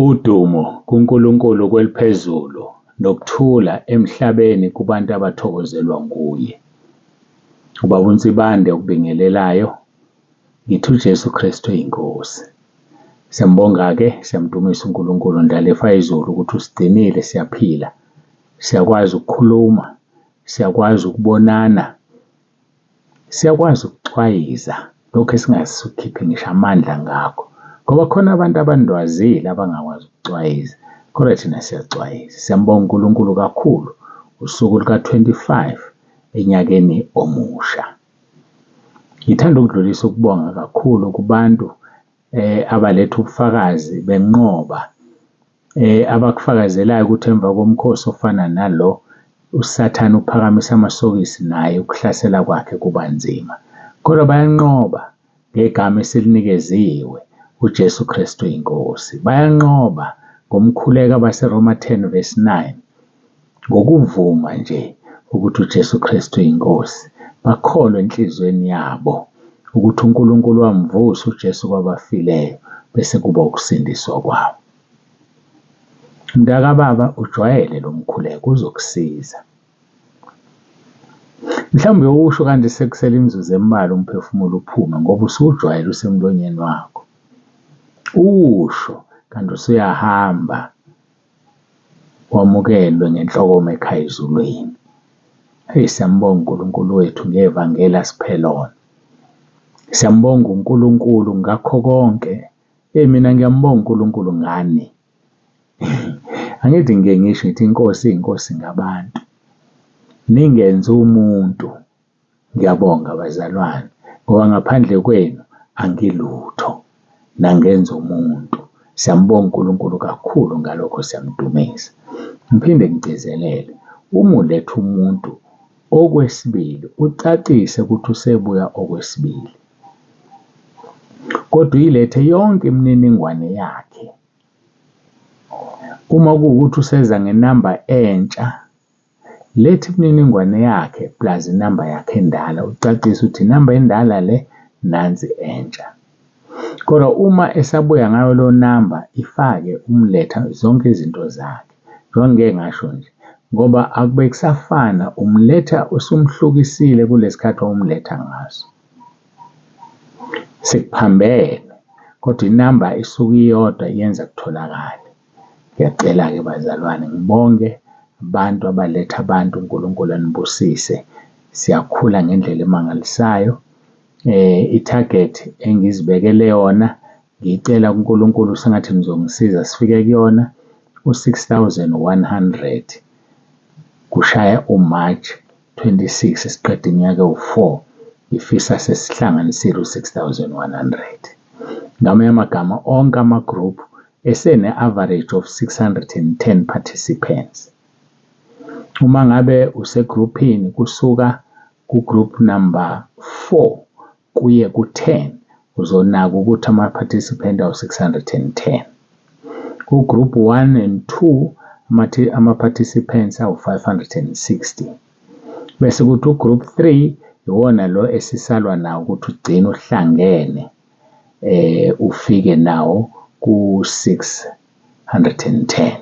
Udumo kuNkulunkulu kweliphezulu nokuthula emhlabeni kubantu abathokozelwa nguye. Ubaba uNsibande okubingelelayo, ngithi uJesu Kristu uyinkosi. Siyambonga-ke, siyamdumisa uNkulunkulu ndlalifa yezulu ukuthi usigcinile siyaphila. Siyakwazi ukukhuluma, siyakwazi ukubonana, siyakwazi ukucwayiza lokhu esingasukhiphe ngisho amandla ngakho. Ngoba khona abantu abandwazile abangakwazi ukucwayiza, kodwa thina siyacwayiza. Siyambonga uNkulunkulu kakhulu, usuku luka-25 enyakeni omusha. Ngithanda ukudlulisa ukubonga kakhulu kubantu abaletha ubufakazi benqoba, abakufakazelayo ukuthi emva komkhosi ofana nalo, uSathane uphakamisa amasokisi naye ukuhlasela kwakhe kuba nzima. Kodwa bayanqoba ngegama esilinikeziwe, uJesu Kristu iNkosi. Bayanqoba ngomkhuleko abaseRoma 10 verse 9, ngokuvuma nje ukuthi uJesu Kristu iNkosi, bakholwe enhliziyweni yabo ukuthi uNkulunkulu wamvusa uJesu kwabafileyo, bese kuba ukusindiswa kwabo. Mntakababa, ujwayele lo mkhuleko uzokusiza. Mhlawumbe usho kanti sekusele imizuzu embalwa umphefumulo uphume ngoba usuwujwayele usemlonyeni wakho. Usho kanti usuyahamba wamukelwe ngenhlokomo ekhaya ezulwini. Eyi, siyambonga uNkulunkulu wethu ngevangeli asiphe lona. Siyambonga uNkulunkulu ngakho konke. Eyi, mina ngiyambonga uNkulunkulu ngani. Angithi ngike ngisho ngithi inkosi iyinkosi ngabantu. Ningenze umuntu. Ngiyabonga bazalwane ngoba ngaphandle kwenu angilutho. Nangenza umuntu. Siyambonga uNkulunkulu kakhulu ngalokho, siyamdumisa. Ngiphinde ngigcizelele, uma uletha umuntu okwesibili, ucacise ukuthi usebuya okwesibili. Kodwa uyilethe yonke imininingwane yakhe. Uma kuwukuthi useza ngenamba entsha, letha imininingwane yakhe plus inamba yakhe endala, ucacise ukuthi inamba endala le, nansi entsha. Kodwa uma esabuya ngayo leyo namba, ifake umletha zonke izinto zakhe. Njengoba ngike ngasho nje, ngoba akube kusafana umletha usumhlukisile kulesi khathi owawumletha ngaso. Sekuphambene, kodwa inamba isuke iyodwa yenza kutholakale. Ngiyacela-ke bazalwane, ngibonge abantu abaletha abantu, uNkulunkulu anibusise. Siyakhula ngendlela emangalisayo. I-target engizibekele yona ngiyicela kuNkulunkulu sengathi nizongisiza sifike kuyona u-6,100 kushaya uMarch 26 siqeda iminyaka ewu-4, ngifisa sesihlanganisile u-6,100. Ngamanye amagama onke ama-group esene-average of 610 participants. Uma ngabe usegruphini kusuka ku-group number 4 kuye ku-10, uzonaka ukuthi ama-participant awu-610. Ku-group 1 and 2 ama-participants awu-560. Bese kuthi u-group 3 iwona lo esisalwa nawo ukuthi ugcine uhlangene ufike nawo ku-610.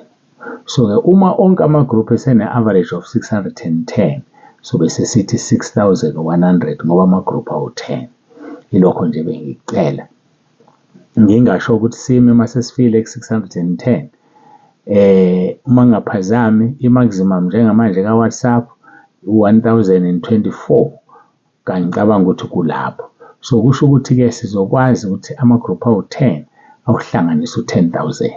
So-ke uma onke ama-group esene-average of 610, sobe sesithi 6,100 ngoba ama-group awu-10. Ilokho nje bengikucela. Ngingasho ukuthi sime uma sesifikile ku-610. Uma ngingaphazami i-maximum njengamanje ka-WhatsApp u-1024, ngicabanga ukuthi kulapho. So kusho ukuthi-ke sizokwazi ukuthi ama-group awu-10 awuhlanganise u-10,000,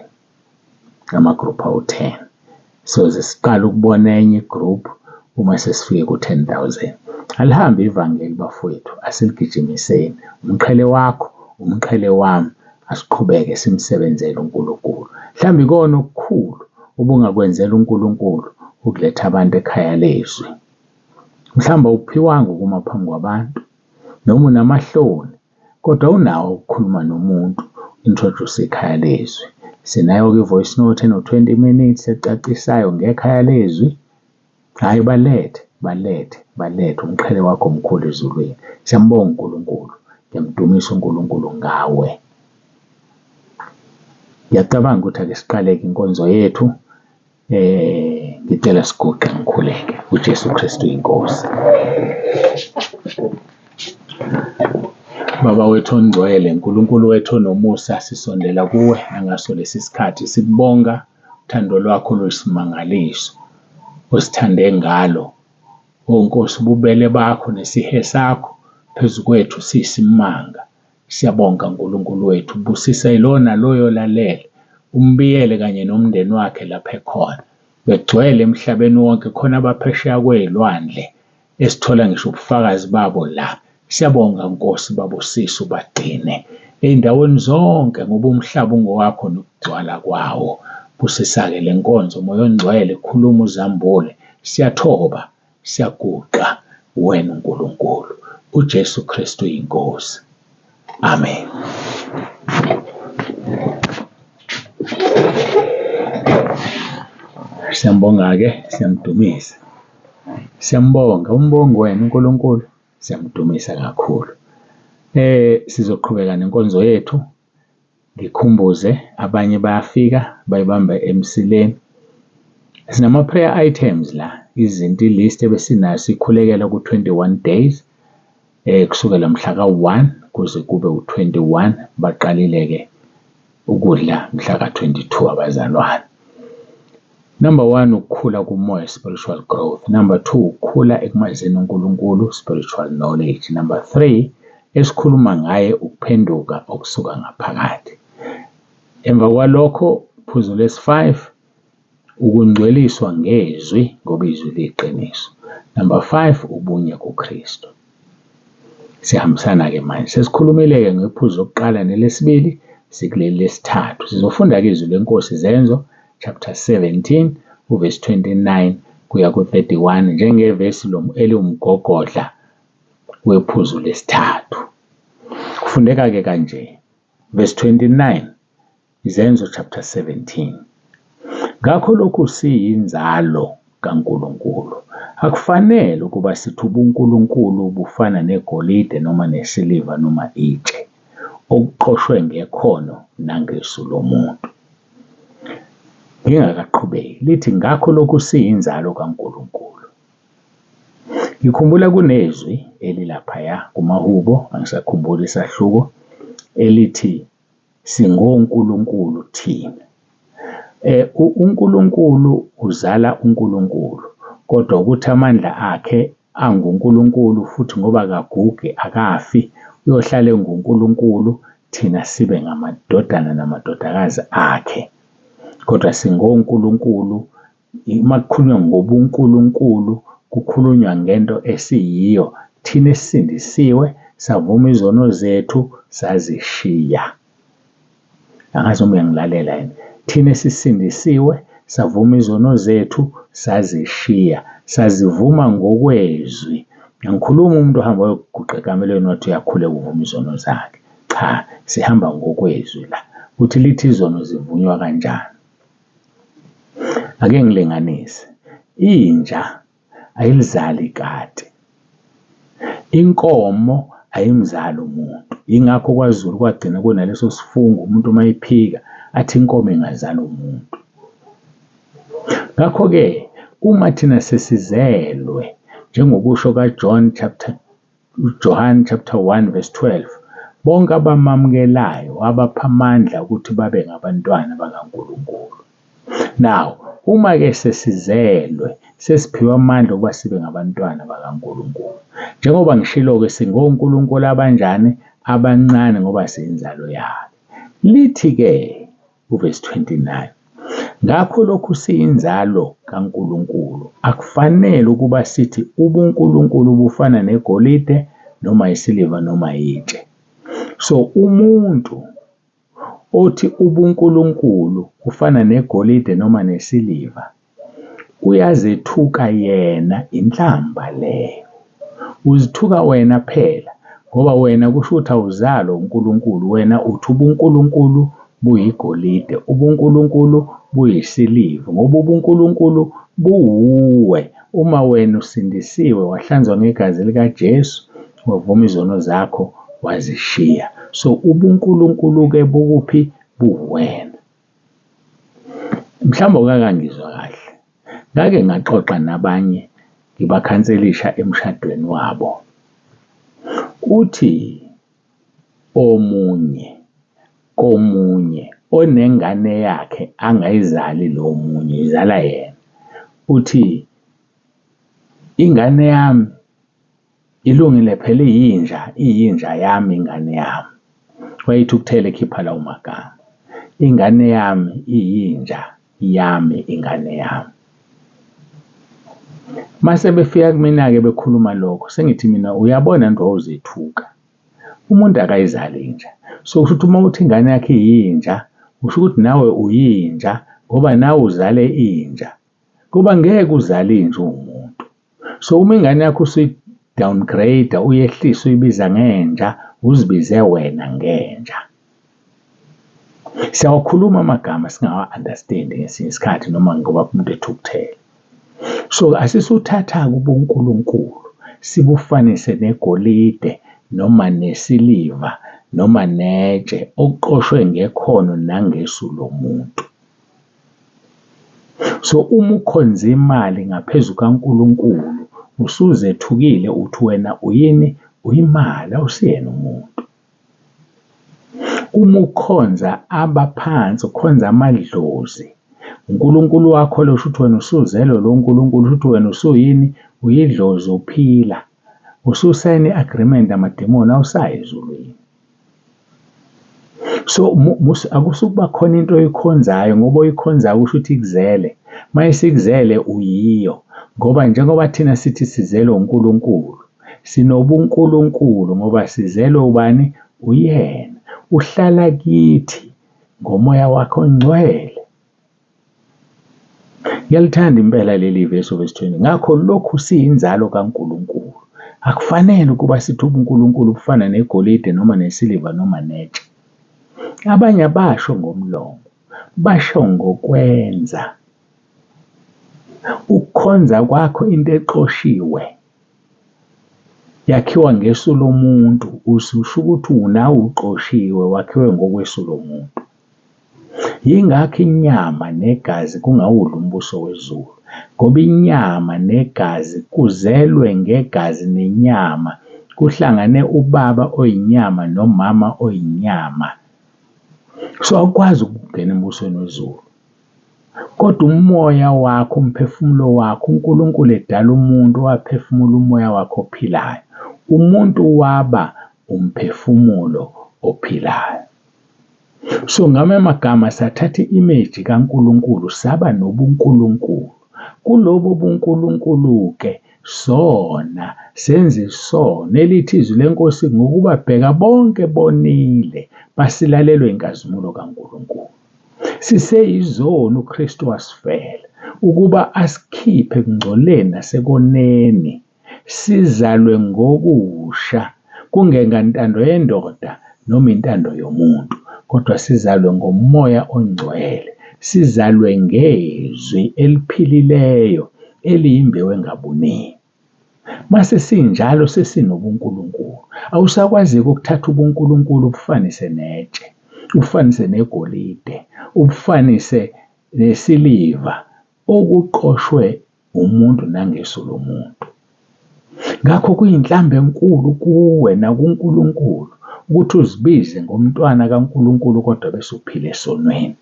ama-group awu-10. Soze siqale ukubona enye i-group uma sesifike ku-10,000. Alihambe ivangeli bafowethu, asiligijimiseni. Umqhele wakho, umqhele wami, asiqhubeke simsebenzele uNkulunkulu. Mhlawumbe ikona okukhulu ubungakwenzela uNkulunkulu ukuletha abantu ekhaya lezwi. Mhlawumbe awuphiwanga ukuma phambi kwabantu noma unamahloni, kodwa unawo ukukhuluma nomuntu, introduce ikhaya lezwi. Sinayo-ke i-voice note eno-20 minutes ecacisayo ngekhaya lezwi. Hhayi, balethe, balethe, balethe, umqhele wakho mkhulu ezulwini. Siyambonga uNkulunkulu, ngiyamdumisa uNkulunkulu ngawe. Ngiyacabanga ukuthi ake siqale-ke inkonzo yethu. Ngicela siguqe ngikhuleke. UJesu Kristu iNkosi. Baba wethu ongcwele, Nkulunkulu wethu onomusa, sisondela kuwe nangaso lesi sikhathi sikubonga uthando lwakho oluyisimangaliso osithande ngalo. O Nkosi, ububele bakho nesihe sakho phezu kwethu siyisimanga. Siyabonga Nkulunkulu wethu, busisa yilowo naloyo olalele, umbiyele kanye nomndeni wakhe lapho ekhona. Begcwele emhlabeni wonke, khona abaphesheya kwey'lwandle esithola ngisho ubufakazi babo la. Siyabonga Nkosi, babusise ubagcine ey'ndaweni zonke ngoba umhlaba ungowakho nokugcwala kwawo. Busisa-ke le nkonzo, Moya oNgcwele, khuluma uzambule. Siyathoba, siyaguqa wena uNkulunkulu. UJesu Kristu iNkosi. Amen. Siyambonga-ke, siyamdumisa. Siyambonga, umbongi wena uNkulunkulu, siyamdumisa kakhulu. Sizoqhubeka nenkonzo yethu. Ngikhumbuze abanye bayafika bayibamba emsileni. Sinama-prayer items la, izinto i-list ebesinayo sikhulekela ku-21 days kusukela mhla ka-1 kuze kube u-21. Baqalile-ke ukudla mhla ka-22 abazalwane. Number 1, ukukhula kumoya, spiritual growth. Number 2, ukukhula ekumazini uNkulunkulu, spiritual knowledge. Number 3, esikhuluma ngaye ukuphenduka okusuka ngaphakathi. Emva kwalokho, phuzu lesi-5, ukungcweliswa ngezwi ngoba izwi liyiqiniso. Number 5, ubunye kuKristu. Siyahambisana-ke manje. Sesikhulumile-ke ngephuzu lokuqala nelesibili, sikuleli lesithathu. Sizofunda-ke izwi lenkosi Izenzo chapter 17 uvesi 29 kuya ku-31 njengevesi eliwumgogodla wephuzu lesithathu. Kufundeka-ke kanje, verse 29, Izenzo chapter 17. Ngakho lokhu siyinzalo kaNkulunkulu. Akufanele ukuba sithi ubuNkulunkulu bufana negolide noma nesiliva noma itshe, okuqoshwe ngekhono nangesu lomuntu. Ngingakaqhubeki, lithi ngakho lokhu siyinzalo kaNkulunkulu. Ngikhumbula kunezwi elilaphaya kumahubo, angisakhumbuli isahluko, elithi singonkulunkulu thina. UNkulunkulu uzala uNkulunkulu, kodwa ukuthi amandla akhe anguNkulunkulu futhi ngoba akagugi akafi, uyohlala enguNkulunkulu, thina sibe ngamadodana namadodakazi akhe. Kodwa singonkulunkulu, uma kukhulunywa ngobuNkulunkulu kukhulunywa ngento esiyiyo thina esisindisiwe, savuma izono zethu, sazishiya. Angazi noma uyangilalela yini. Thina esisindisiwe, savuma izono zethu, sazishiya, sazivuma ngokwezwi. Angikhulumi umuntu ohamba ayoguqa ekamelweni wathi uyakhuleka uvuma izono zakhe. Cha, sihamba ngokwezwi la. Uthi lithi izono zivunywa kanjani? Ake ngilinganise. Inja ayilizali ikati. Inkomo ayimzali umuntu. Yingakho kwaZulu kwagcina kunaleso sifungo umuntu uma ephika athi inkomo ingazala umuntu. Ngakho-ke uma thina sesizelwe njengokusho kaJohn chapter uJohn chapter 1 verse 12, bonke abamamukelayo wabapha amandla ukuthi babe ngabantwana bakaNkulunkulu. Now, uma-ke sesizelwe, sesiphiwe amandla okuba sibe ngabantwana bakaNkulunkulu. Njengoba ngishilo-ke singonkulunkulu abanjani? Abancane ngoba siyinzalo yakhe. Lithi-ke uvesi 29, ngakho lokhu siyinzalo kaNkulunkulu, akufanele ukuba sithi ubuNkulunkulu bufana negolide noma isiliva noma itshe. So umuntu othi ubuNkulunkulu kufana negolide noma nesiliva, uyazethuka yena, inhlamba leyo. Uzithuka wena phela ngoba wena kusho ukuthi awuzalwa uNkulunkulu, wena uthi ubuNkulunkulu buyigolide, ubuNkulunkulu buyisiliva, ngoba ubuNkulunkulu buwuwe. Uma wena usindisiwe wahlanzwa ngegazi likaJesu, wavuma izono zakho wazishiya. So ubuNkulunkulu-ke bukuphi? Buwena. Mhlawumbe awukakangizwa kahle. Ngake ngaxoxa nabanye ngibakhanselisha emshadweni wabo. Uthi omunye komunye onengane yakhe angayizali lo omunye izala yena, uthi ingane yami ilungile phela iyinja, iyinja yami ingane yami. Wayethukuthele ekhipha lawo magama. Ingane yami iyinja yami ingane yami. Mase befika kumina-ke bekhuluma lokho sengithi mina uyabona yini wawuzethuka. Umuntu akayizali inja. So, kusho ukuthi uma uthi ingane yakho iyinja, kusho ukuthi nawe uyinja ngoba nawe uzale inja. Kuba ngeke uzale inja uwumuntu. So, uma ingane yakho usuyi-downgrade-a uyehlisa uyibiza ngenja, uzibize wena ngenja. Siyawakhuluma amagama singawa-understand-i ngesinye isikhathi noma ngoba umuntu ethukuthele. So, asisuthatha-ke ubuNkulunkulu sibufanise negolide noma nesiliva noma netshe okuqoshwe ngekhono nangesu lomuntu. So, uma ukhonza imali ngaphezu kukaNkulunkulu usuzethukile uthi wena uyini? Uyimali, awusiyena umuntu. Uma ukhonza abaphansi, ukhonza amadlozi, uNkulunkulu wakho lo shuthi wena usuzelwe lo nkulunkulu, shuthi wena usuyini? Uyidlozi uphila. Ususayine i-agreement namadimoni awusayi ezulwini. So akusukuba khona into oyikhonzayo ngoba oyikhonzayo kusho ukuthi ikuzele. Uma isikuzele uyiyo ngoba njengoba thina sithi sizelwe uNkulunkulu, sinobuNkulunkulu ngoba sizelwe ubani? Uyena. Uhlala kithi ngomoya wakhe ongcwele. Ngiyalithanda impela leli vesi verse 20. Ngakho lokhu siyinzalo kaNkulunkulu. Akufanele ukuba sithi ubuNkulunkulu bufana negolide noma nesiliva noma netshe. Abanye abasho ngomlomo, basho ngokwenza. Ukukhonza kwakho into exoshiwe yakhiwa ngesu lomuntu, ususho ukuthi nawe uxoshiwe wakhiwe ngokwesu lomuntu. Yingakho inyama negazi kungawudli umbuso wezulu, ngoba inyama negazi kuzelwe ngegazi nenyama, kuhlangane ubaba oyinyama nomama oyinyama. So awukwazi ukungena embusweni wezulu. Kodwa umoya wakho, umphefumulo wakho, uNkulunkulu edala umuntu waphefumula umoya wakhe ophilayo. Umuntu waba umphefumulo ophilayo. So ngamanye amagama sathatha i-image kaNkulunkulu saba nobuNkulunkulu. Kulobo buNkulunkulu-ke sona senza isono elithi izwi lenkosi ngokuba bheka bonke bonile basilalelwe inkazimulo kaNkulunkulu. Siseyizoni uKristu wasifela ukuba asikhiphe ekungcoleni nasekoneni sizalwe ngokusha kungengantando yendoda noma intando yomuntu kodwa sizalwe ngomoya ongcwele sizalwe ngezwi eliphilileyo eliyimbewu engabuniyo. Mase sinjalo sesinobuNkulunkulu. Awusakwazi-ke ukuthatha ubuNkulunkulu ubufanise netshe, ubufanise negolide, ubufanise nesiliva okuqoshwe umuntu nangeso lomuntu. Ngakho kuyinhlamba enkulu kuwe nakuNkulunkulu ukuthi uzibize ngomntwana kaNkulunkulu kodwa bese uphila esonweni.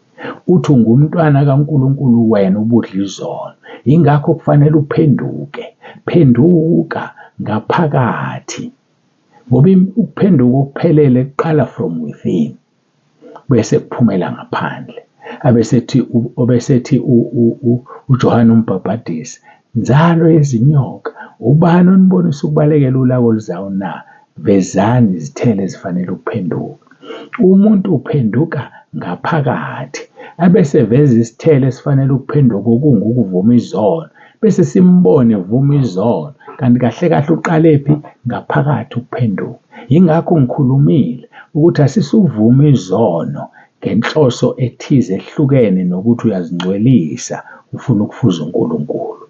Uthi ungumntwana kaNkulunkulu wena ubudla izono. Yingakho kufanele uphenduke. Phenduka ngaphakathi ngoba ukuphenduka okuphelele kuqala from within bese kuphumela ngaphandle. Abesethi obesethi uJohane uMbhabhadisi, nzalo yezinyoka, ubani onibonisa ukubalekela ulaka oluzayo na? Vezani izithelo ezifanele ukuphenduka. Umuntu uphenduka ngaphakathi abese eveza isithelo esifanele ukuphenduka okungukuvuma izono bese simbone evuma izono kanti kahle kahle uqalephi ngaphakathi ukuphenduka. Yingakho ngikhulumile ukuthi asisuvume izono ngenhloso ethize ehlukene nokuthi uyazingcwelisa ufuna ukufuza uNkulunkulu.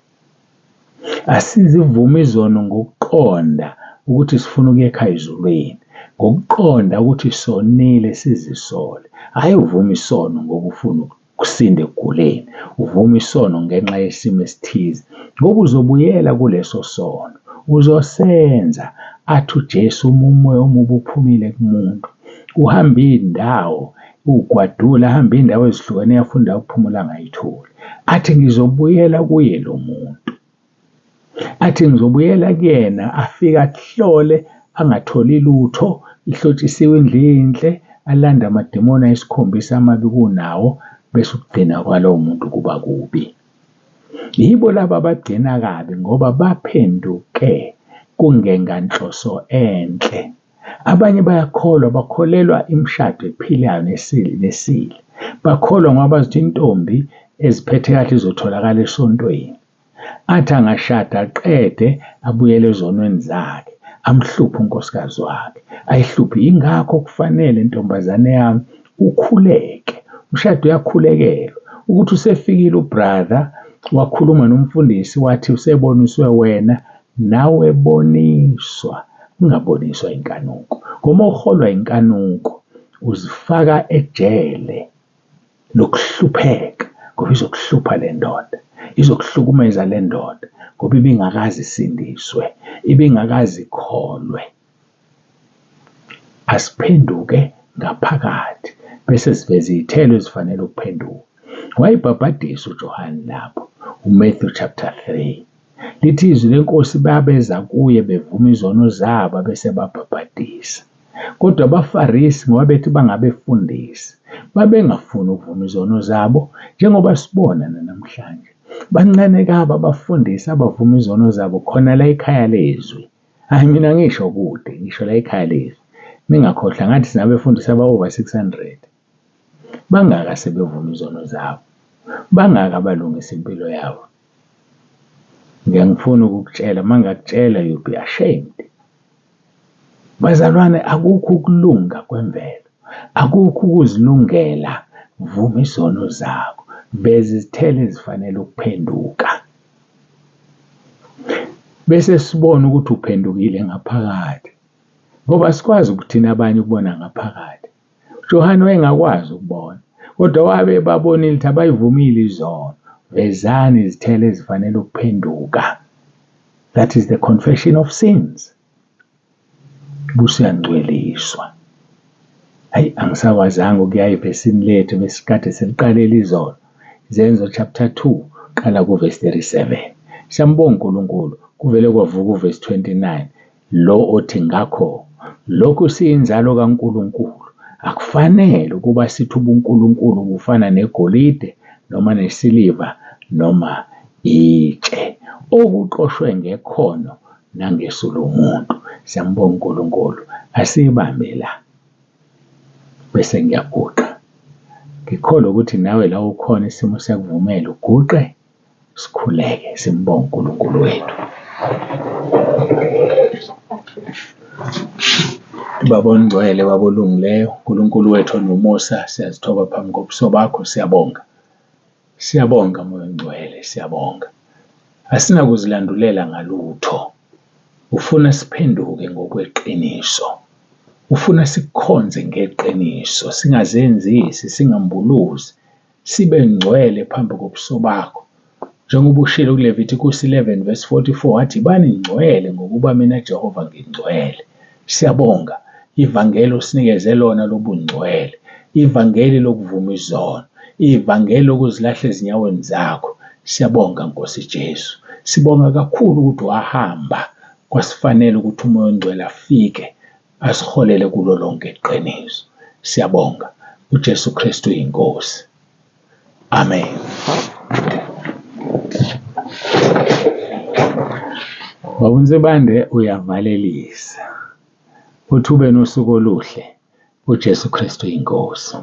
Asizivume izono ngokuqonda ukuthi sifuna ukuya ekhaya ezulwini, ngokuqonda ukuthi sonile sizisole. Hhayi uvume isono ngoba ufuna ukusinda ekuguleni, uvuma isono ngenxa yesimo esithize, ngoba uzobuyela kuleso sono, uzosenza. Athi uJesu uma umoya omubi uphumile kumuntu, uhamba iy'ndawo, ugwadule, ahambe iy'ndawo ezihlukene afune indawo yokuphumula angayitholi. Athi ngizobuyela kuye lo muntu. Athi ngizobuyela kuyena afike ahlole angatholi lutho, ihlotshisiwe indlu inhle, alande amadimoni ayisikhombisa amabi kunawo, bese ukugcina kwalowo muntu kuba kubi. Yibo laba abagcina kabi ngoba baphenduke kungenganhloso enhle. Abanye bayakholwa, bakholelwa imishado ephilayo nesile. Bakholwa ngoba bazi ukuthi intombi eziphethe kahle izotholakala esontweni. Athi angashada aqede abuyele ezonweni zakhe, amhluphe unkosikazi wakhe, ayihluphe. Yingakho kufanele ntombazane yami ukhuleke, umshado uyakhulekelwa. Ukuthi usefikile u-brother wakhuluma nomfundisi wathi useboniswe wena, nawe boniswa, ungaboniswa inkanuko. Ngoba uma uholwa inkanuko uzifaka ejele lokuhlupheka ngoba izokuhlupha le ndoda, izokuhlukumeza le ndoda ngoba ibingakaze isindiswe, ibingakaze ikholwe. Asiphenduke ngaphakathi bese siveza iy'thelo ezifanele ukuphenduka. Wayebhabhadisa uJohane lapho, uMatthew chapter 3. Lithi izwi lenkosi babeza kuye bevuma izono zabo bese babhabhadisa. Kodwa abaFarisi ngoba bethi bangabefundisi, babengafuni ukuvuma izono zabo njengoba sibona nanamhlanje. Bancane kabi abafundisi abavuma izono zabo khona la ekhaya lezwi. Hhayi mina ngisho kude, ngisho la ekhaya lezwi. Ningakhohlwa ngathi sinabefundisi aba-over 600. Bangaka sebevuma izono zabo, bangaka abalungisa impilo yabo. Ngiyangifuna ukukutshela, uma ngingakutshela you'll be ashamed. Bazalwane, akukho ukulunga kwemvelo, akukho ukuzilungela. Vuma izono zakho, veza izithelo ezifanele ukuphenduka. Bese sibona ukuthi uphendukile ngaphakathi, ngoba asikwazi thina abanye ukubona ngaphakathi. uJohane wayengakwazi ukubona, kodwa wabe babonile ukuthi abayivumile izono. Vezani izithelo ezifanele ukuphenduka. That is the confession of sins. Busuyangcweliswa. Hayi, angisakwazanga ukuya evesini lethu besikade siliqalele izolo. Izenzo chapter 2 qala kuvesi 37. Siyambonga uNkulunkulu, kuvele kwavuka uvesi 29. Lo othi ngakho lokhu siyinzalo kaNkulunkulu, akufanele ukuba sithi ubuNkulunkulu bufana negolide noma nesiliva noma itshe okuqoshwe ngekhono nangesu lomuntu. Siyambonga uNkulunkulu, asiyibambe la bese ngiyaguqa. Ngikholwa ukuthi nawe la ukhona isimo siyakuvumela uguqe, sikhuleke simbonge uNkulunkulu wethu. Baba ongcwele, Baba olungileyo, uNkulunkulu wethu onomusa, siyazithoba phambi kobuso bakho, siyabonga. Siyabonga Moya oNgcwele, siyabonga. Asinakuzilandulela ngalutho. Ufuna siphenduke ngokweqiniso. Ufuna sikukhonze ngeqiniso, singazenzisi, singambuluzi, sibe ngcwele phambi kobuso bakho. Njengoba ushilo kuLevitikusi 11 verse 44 wathi bani ngcwele ngokuba mina Jehova ngingcwele. Siyabonga ivangeli osinikeze lona lobungcwele, ivangeli lokuvuma izono, ivangeli lokuzilahla ezinyaweni zakho. Siyabonga Nkosi Jesu. Sibonga kakhulu ukuthi wahamba kwasifanele ukuthi uMoya oNgcwele afike asiholele kulo lonke iqiniso. Siyabonga uJesu Kristu uyinkosi. Amen. Baba uNsibande uyavalelisa. Uthi ube nosuku oluhle. uJesu Kristu inkosi.